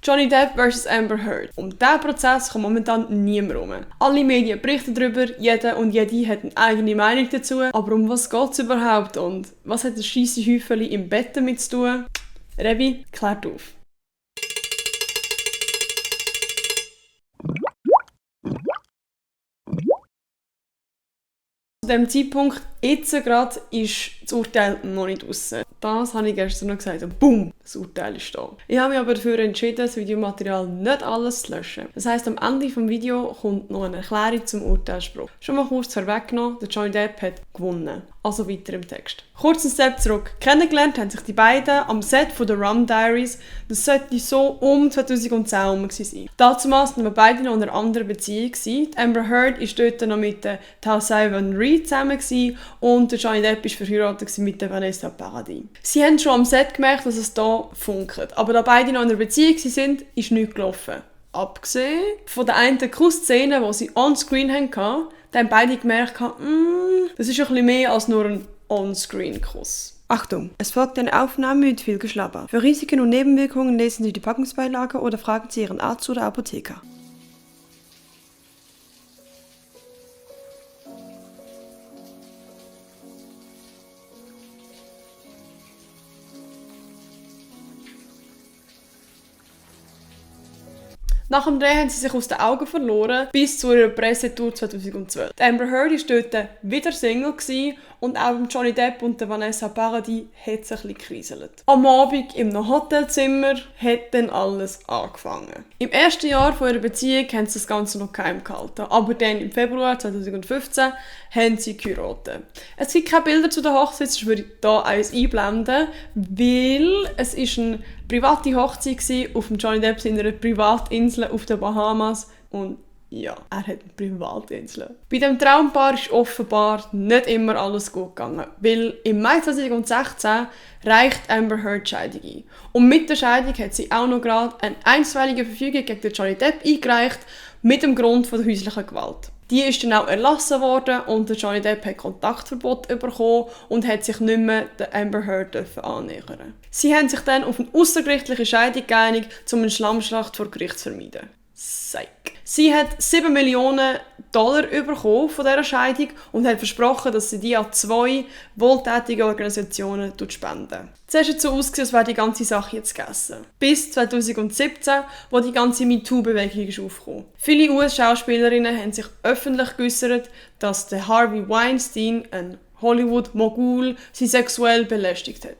Johnny Depp vs. Amber Heard. Um diesen Prozess kommt momentan niemand herum. Alle Medien berichten darüber, jeder und jede hat eine eigene Meinung dazu. Aber um was geht es überhaupt und was hat das scheisse Häufeli im Bett damit zu tun? Revi klärt auf. Zu diesem Zeitpunkt, jetzt gerade, ist das Urteil noch nicht draussen. Das habe ich gestern noch gesagt. Und BOOM! Das Urteil ist da. Ich habe mich aber dafür entschieden, das Videomaterial nicht alles zu löschen. Das heisst, am Ende des Videos kommt noch eine Erklärung zum Urteilsspruch. Schon mal kurz vorweggenommen, der Johnny Depp hat gewonnen. Also weiter im Text. Kurzen Step zurück. Kennengelernt haben sich die beiden am Set von The Rum Diaries. Das sollte so um 2010 herum sein. Damals waren wir beide noch in einer anderen Beziehung. Amber Heard war dort noch mit Taylor Reid zusammen und der Johnny Depp war verheiratet mit Vanessa Paradis. Sie haben schon am Set gemerkt, dass es da funkelt. Aber da beide noch in einer Beziehung waren, ist nichts gelaufen. Abgesehen von der einen Kussszene, die sie on-screen hatten, haben beide gemerkt, das ist ein bisschen mehr als nur ein On-Screen-Kuss. Achtung, es folgt eine Aufnahme mit viel Geschlabber. Für Risiken und Nebenwirkungen lesen Sie die Packungsbeilage oder fragen Sie Ihren Arzt oder Apotheker. Nach dem Dreh haben sie sich aus den Augen verloren, bis zu ihrer Pressetour 2012. Die Amber Heard war dort wieder Single und auch Johnny Depp und Vanessa Paradis hat es ein bisschen gekriselt. Am Abend in einem Hotelzimmer hat dann alles angefangen. Im ersten Jahr von ihrer Beziehung haben sie das Ganze noch geheim gehalten, aber dann im Februar 2015 haben sie geheiratet. Es gibt keine Bilder zu der Hochzeit, das würde ich hier eins einblenden, weil es ist eine private Hochzeit auf dem Johnny Depp in einer Privatinsel auf den Bahamas und ja, er hat eine Privatinsel. Bei dem Traumpaar ist offenbar nicht immer alles gut gegangen, weil im Mai 2016 reicht Amber Heard die Scheidung ein. Und mit der Scheidung hat sie auch noch gerade eine einstweilige Verfügung gegen Johnny Depp eingereicht, mit dem Grund von der häuslichen Gewalt. Die ist dann auch erlassen worden und der Johnny Depp hat Kontaktverbot bekommen und hat sich nicht mehr der Amber Heard annähern. Sie haben sich dann auf eine außergerichtliche Scheidung geeinigt, um eine Schlammschlacht vor Gericht zu vermeiden. Psych. Sie hat $7 Millionen bekommen von dieser Scheidung und hat versprochen, dass sie die an 2 wohltätige Organisationen spenden. Zuerst hat es so ausgesehen, als wäre die ganze Sache jetzt gegessen. Bis 2017, wo die ganze MeToo-Bewegung aufkam. Viele US-Schauspielerinnen haben sich öffentlich geäußert, dass der Harvey Weinstein, ein Hollywood-Mogul, sie sexuell belästigt hat.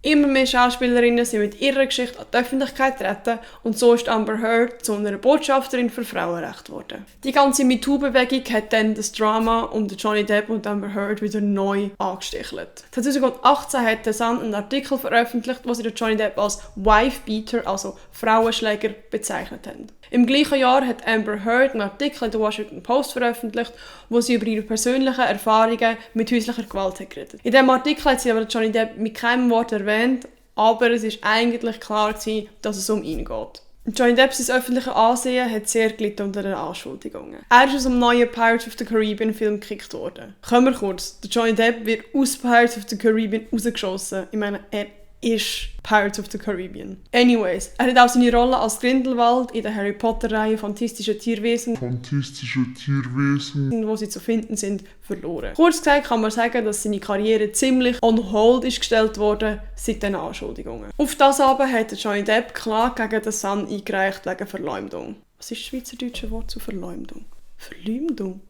Immer mehr Schauspielerinnen sind mit ihrer Geschichte an die Öffentlichkeit getreten und so ist Amber Heard zu einer Botschafterin für Frauenrechte geworden. Die ganze MeToo-Bewegung hat dann das Drama um Johnny Depp und Amber Heard wieder neu angestichelt. 2018 hat der Sun einen Artikel veröffentlicht, wo sie Johnny Depp als Wife-Beater, also Frauenschläger, bezeichnet haben. Im gleichen Jahr hat Amber Heard einen Artikel in der Washington Post veröffentlicht, wo sie über ihre persönlichen Erfahrungen mit häuslicher Gewalt hat geredet. In diesem Artikel hat sie aber Johnny Depp mit keinem Wort erwähnt, aber es ist eigentlich klar gewesen, dass es um ihn geht. Johnny Depps öffentliches Ansehen hat sehr gelitten unter den Anschuldigungen. Er ist aus dem neuen Pirates of the Caribbean Film gekickt worden. Kommen wir kurz, der Johnny Depp wird aus Pirates of the Caribbean rausgeschossen. Ich meine, er ist Pirates of the Caribbean. Anyways, er hat auch seine Rolle als Grindelwald in der Harry Potter-Reihe Fantastische Tierwesen, wo sie zu finden sind, verloren. Kurz gesagt kann man sagen, dass seine Karriere ziemlich on hold ist gestellt wurde seit diesen Anschuldigungen. Auf das aber hat Johnny Depp Klage gegen den Sun eingereicht wegen Verleumdung. Was ist das schweizerdeutsche Wort zu Verleumdung? Verleumdung?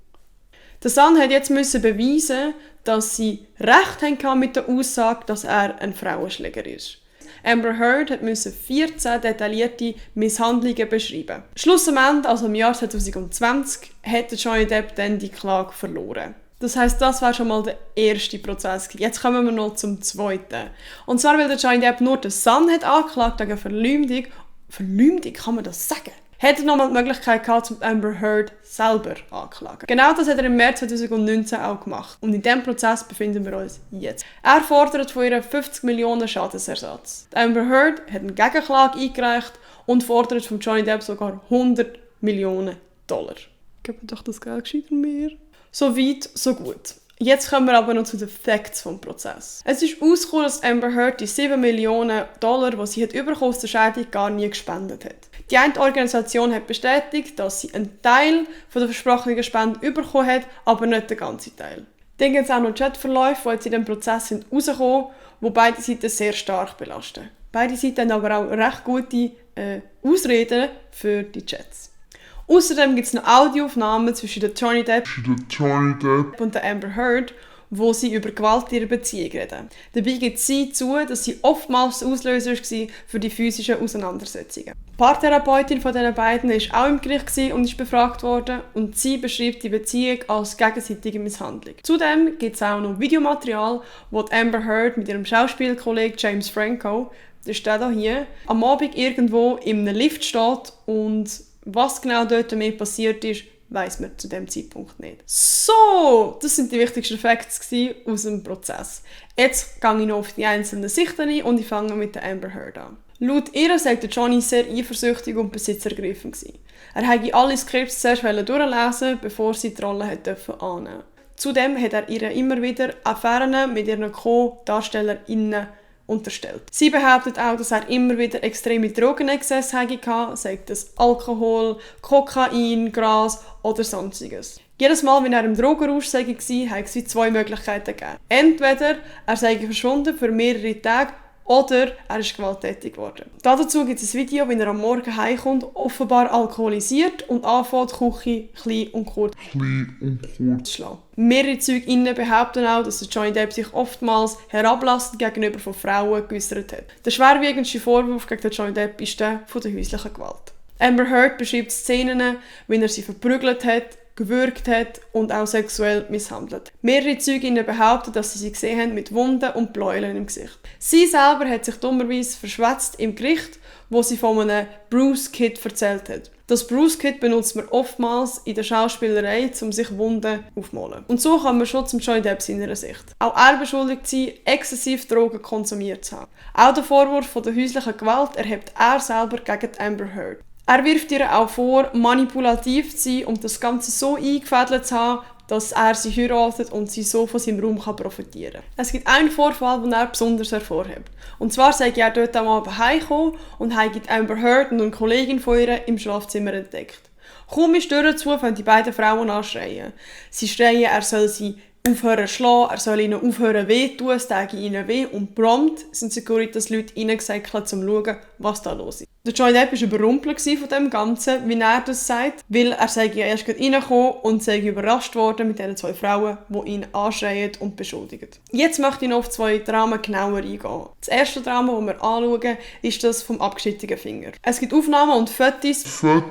Der Sun hat jetzt beweisen, dass sie Recht hatten mit der Aussage, dass er ein Frauenschläger ist. Amber Heard musste 14 detaillierte Misshandlungen beschreiben. Schlussendlich, also im Jahr 2020, hat Johnny Depp dann die Klage verloren. Das heisst, das war schon mal der erste Prozess. Jetzt kommen wir noch zum zweiten. Und zwar, weil der Johnny Depp nur den Sun hat angeklagt wegen Verleumdung. Verleumdung, kann man das sagen? Hat er nochmal die Möglichkeit gehabt, zum Amber Heard selber anzuklagen. Genau das hat er im März 2019 auch gemacht. Und in diesem Prozess befinden wir uns jetzt. Er fordert von ihr 50 Millionen Schadensersatz. Amber Heard hat eine Gegenklage eingereicht und fordert von Johnny Depp sogar 100 Millionen $. Gib mir doch das Geld gescheiter mehr. So weit, so gut. Jetzt kommen wir aber noch zu den Facts vom Prozess. Es ist herausgekommen, dass Amber Heard die $7 Millionen, die sie aus der Scheidung gar nie gespendet hat. Die eine Organisation hat bestätigt, dass sie einen Teil von der versprochenen Spende bekommen hat, aber nicht den ganzen Teil. Dann gibt es auch noch Chatverläufe, die jetzt in diesem Prozess rausgekommen sind, die beide Seiten sehr stark belasten. Beide Seiten haben aber auch recht gute Ausreden für die Chats. Außerdem gibt es noch Audioaufnahmen zwischen der Johnny Depp und der Amber Heard, wo sie über Gewalt in ihrer Beziehung reden. Dabei gibt sie zu, dass sie oftmals der Auslöser war für die physischen Auseinandersetzungen. Die Paartherapeutin von diesen beiden war auch im Gericht und ist befragt worden und sie beschreibt die Beziehung als gegenseitige Misshandlung. Zudem gibt es auch noch Videomaterial, wo Amber Heard mit ihrem Schauspielkollegen James Franco, der steht hier, am Abend irgendwo in einem Lift steht und was genau dort damit passiert ist, weiss man zu dem Zeitpunkt nicht. So, das sind die wichtigsten Facts aus dem Prozess. Jetzt gehe ich noch auf die einzelnen Sichten ein und ich fange mit der Amber Heard an. Laut ihr sagt Johnny sehr eifersüchtig und besitzergreifend gewesen. Er wollte alle Skripts zuerst durchlesen, bevor sie die Rolle annehmen durfte. Zudem hat er ihr immer wieder Affären mit ihren Co-DarstellerInnen unterstellt. Sie behauptet auch, dass er immer wieder extreme Drogenexzesse hatte, sei das Alkohol, Kokain, Gras oder sonstiges. Jedes Mal, wenn er im Drogenrausch war, hat sie zwei Möglichkeiten gegeben. Entweder er sei verschwunden für mehrere Tage oder er ist gewalttätig geworden. Dazu gibt es ein Video, wie er am Morgen heimkommt, offenbar alkoholisiert und anfängt, die Küche klein und kurz zu schlagen. Mehrere ZeugInnen behaupten auch, dass Johnny Depp sich oftmals herablassend gegenüber von Frauen geäussert hat. Der schwerwiegendste Vorwurf gegen Johnny Depp ist der von der häuslichen Gewalt. Amber Heard beschreibt Szenen, wie er sie verprügelt hat, gewürgt hat und auch sexuell misshandelt. Mehrere Zeuginnen behaupten, dass sie gesehen haben mit Wunden und Bläulen im Gesicht. Sie selber hat sich dummerweise verschwätzt im Gericht, wo sie von einem Bruise Kit erzählt hat. Das Bruise Kit benutzt man oftmals in der Schauspielerei, um sich Wunden aufzumalen. Und so kann man schon zum Johnny Depp seiner Sicht. Auch er beschuldigt sie, exzessiv Drogen konsumiert zu haben. Auch der Vorwurf von der häuslichen Gewalt erhebt er selber gegen Amber Heard. Er wirft ihr auch vor, manipulativ zu sein und das Ganze so eingefädelt zu haben, dass er sie heiratet und sie so von seinem Ruhm profitieren kann. Es gibt einen Vorfall, den er besonders hervorhebt. Und zwar sei er dort am Abend heimgekommen und hat Amber Heard und eine Kollegin von ihr im Schlafzimmer entdeckt. Kaum ist die Tür zu, fangen die beiden Frauen an schreien. Sie schreien, er soll sie aufhören zu schlagen, er soll ihnen aufhören weh tun, es täte ihnen weh und prompt sind Securitas-Leute reingesäckelt, um zu schauen, was da los ist. Der Johnny Depp war überrumpelt von dem Ganzen, wie er das sagt, weil er sei ja erst reingekommen und sei überrascht worden mit diesen zwei Frauen, die ihn anschreien und beschuldigen. Jetzt möchte ich noch auf zwei Dramen genauer eingehen. Das erste Drama, das wir anschauen, ist das vom abgeschnittenen Finger. Es gibt Aufnahmen und Fotos, wo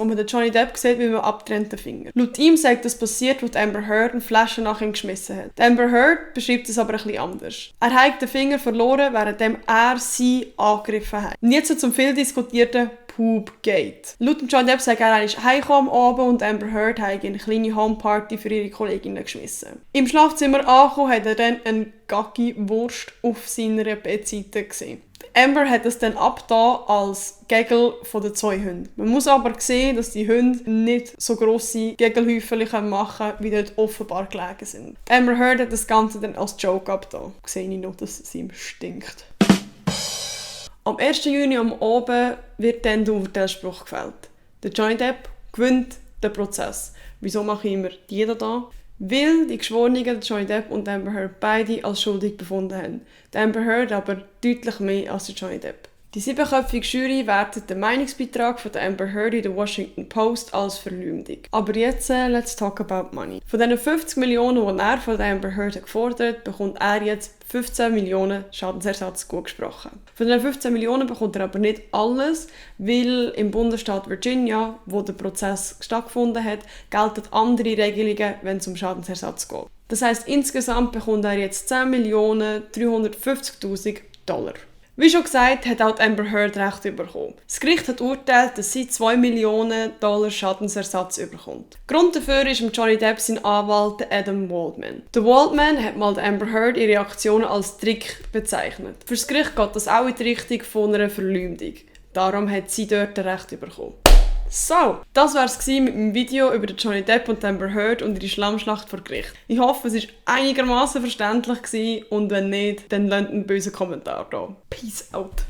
man den Johnny Depp sieht mit einem abgetrennten Finger. Laut ihm sagt das passiert, als Amber Heard eine Flasche nach ihm geschmissen hat. Amber Heard beschreibt es aber ein bisschen anders. Er hat den Finger verloren, während er sie angegriffen hat. Und jetzt zum viel diskutierten Poopgate. Laut Johnny Depp sagt er ist heimgekommen am Abend und Amber Heard hat eine kleine Homeparty für ihre Kolleginnen geschmissen. Im Schlafzimmer angekommen hat er dann eine Gacki-Wurst auf seiner Bettseite gesehen. Amber hat es dann abgetan als Gegel von den zwei Hunden. Man muss aber sehen, dass die Hunde nicht so grosse Gegelhäufchen machen können, wie dort offenbar gelegen sind. Amber Heard hat das Ganze dann als Joke abgetan. Sehe ich noch, dass es ihm stinkt. Am 1. Juni am Abend wird dann der Urteilsspruch gefällt. Der Johnny Depp gewinnt den Prozess. Wieso mache ich immer die da? Weil die Geschworenen Johnny Depp und Amber Heard beide als schuldig befunden haben. Die Amber Heard aber deutlich mehr als der Johnny Depp. Die 7-köpfige Jury wertet den Meinungsbeitrag von der Amber Heard in der Washington Post als Verleumdung. Aber jetzt, let's talk about money. Von diesen 50 Millionen, die er von der Amber Heard gefordert hat, bekommt er jetzt 15 Millionen Schadensersatz gesprochen. Von den 15 Millionen bekommt er aber nicht alles, weil im Bundesstaat Virginia, wo der Prozess stattgefunden hat, gelten andere Regelungen, wenn es um Schadensersatz geht. Das heisst, insgesamt bekommt er jetzt 10.350.000 $. Wie schon gesagt, hat auch Amber Heard Recht bekommen. Das Gericht hat urteilt, dass sie $2 Millionen Schadensersatz bekommt. Grund dafür ist Johnny Depp sein Anwalt Adam Waldman. Der Waldman hat mal Amber Heard ihre Aktionen als Trick bezeichnet. Für das Gericht geht das auch in die Richtung von einer Verleumdung. Darum hat sie dort Recht bekommen. So, das war's mit dem Video über Johnny Depp und Amber Heard und ihre Schlammschlacht vor Gericht. Ich hoffe, es war einigermaßen verständlich gewesen, und wenn nicht, dann lasst einen bösen Kommentar da. Peace out.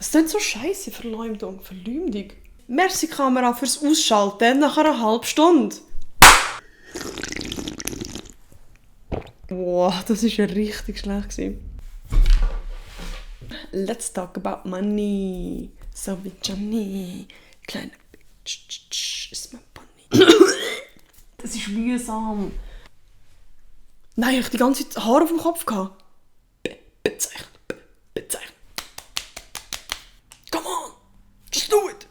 Es klingt so scheisse, Verleumdung. Merci Kamera fürs Ausschalten nach einer halben Stunde. Wow, das war ja richtig schlecht. Let's talk about money. So wie Johnny. Kleine Bitch. Ist mein Bunny. Das ist mühsam. Nein, ich hatte die ganze Zeit Haare auf dem Kopf. Bezeichnet. Come on. Just do it.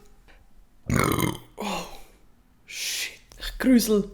Oh. Shit. Ich grüsel.